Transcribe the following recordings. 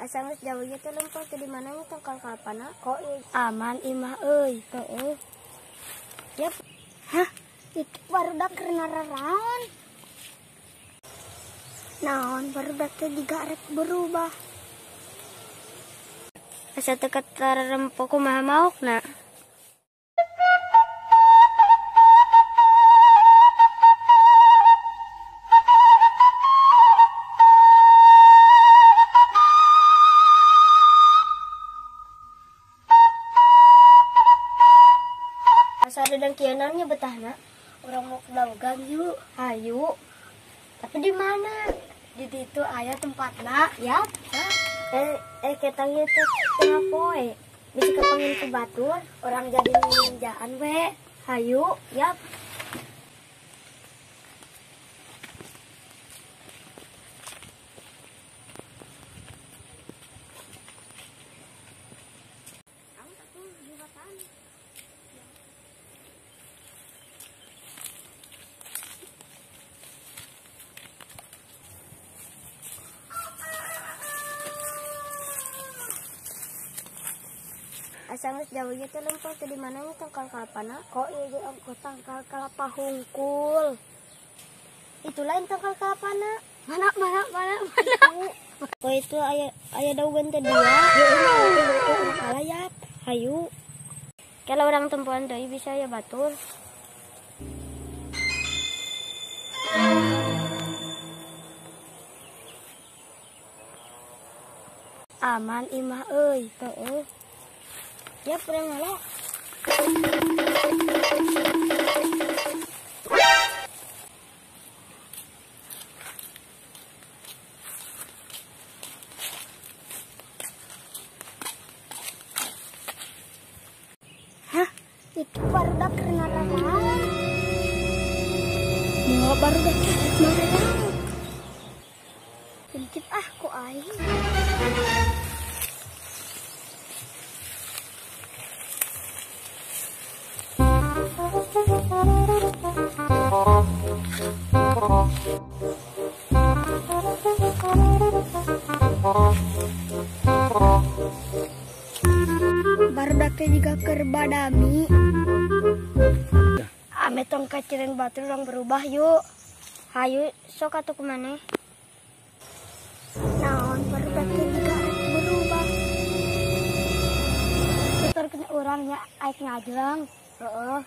Asa geus jauh ieu teh lempang teh di mananya tangkal kalapana? Kok aman imah euy. Heeh. Yap. Hah? Itu barudak keur ngararaon. Naon barudak teh jiga rek berubah. Asa teu katarempo kumaha maokna? Asa ada dangkianannya betahna? Orang mau ke Daogan yuk. Hayu. Tapi di mana? Di situ aya tempatna, ya. Ketang ieu teh tengah poe. Bisa kapanggil ku batur, orang jadi ninjaan we. Hayu, yap. Asa geus jauh ieu teh lempang teh di mananya tangkal kalapana? Kok ieu ge ongkoh tangkal kalapa hungkul. Itu lain tangkal kalapana. Mana mana mana mana. Kok itu aya aya daugan teh dua. Heeh, yap. Hayu. Kalau orang tempoan deui bisa ya batur. Aman imah euy. Heeh. Ya pernah ngalah. Hah? Itu barudak keur ngararaon. Mau barudak keur ngararaon. Intip ah ku aing. Barudak teh jiga keur badami. Ame tong kaciren batur urang berubah yuk. Hayu sok atuh kumaneh. Naon barudak teh jiga rek berubah. Tuturkeun urang nya aik ngajreng. Heeh.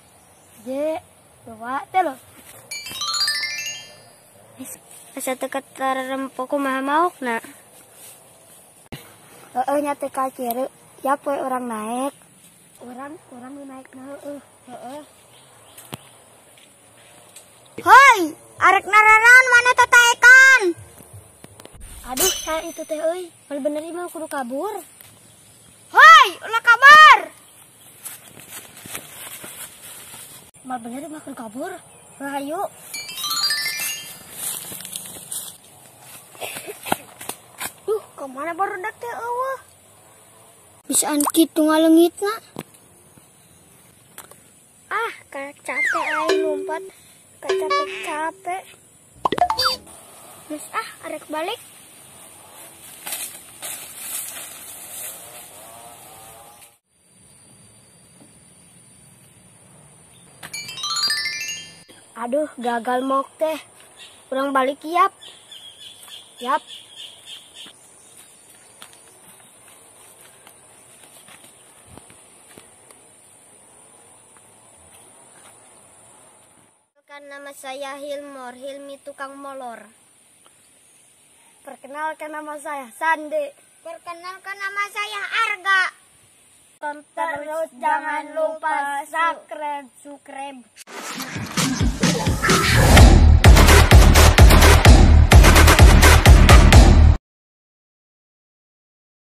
J dua telu. Asa teu katarempo kumaha maokna? Heeh nya teh kaciri, yap we urang naek. Urang nu naek na heueuh. Heeh. Hoi, arek nararaon mana tataekan? Aduh, saya itu teh euy. Mal bener ieu mah kudu kabur. Hoi, ulah kabar. Mal bener mah kudu kabur. Hayu. Duh, kemana barudak teh eueuh? Bisaan kitu ngaleungitna. Ah, capek aing lompat. Capek-capek. Geus ah, arek balik. Aduh, gagal mok teh. Urang balik yap. Yap. Nama saya Hilmor, Hilmi tukang molor. Perkenalkan nama saya Sandi. Perkenalkan nama saya Arga. Tonton terus, jangan lupa subscribe.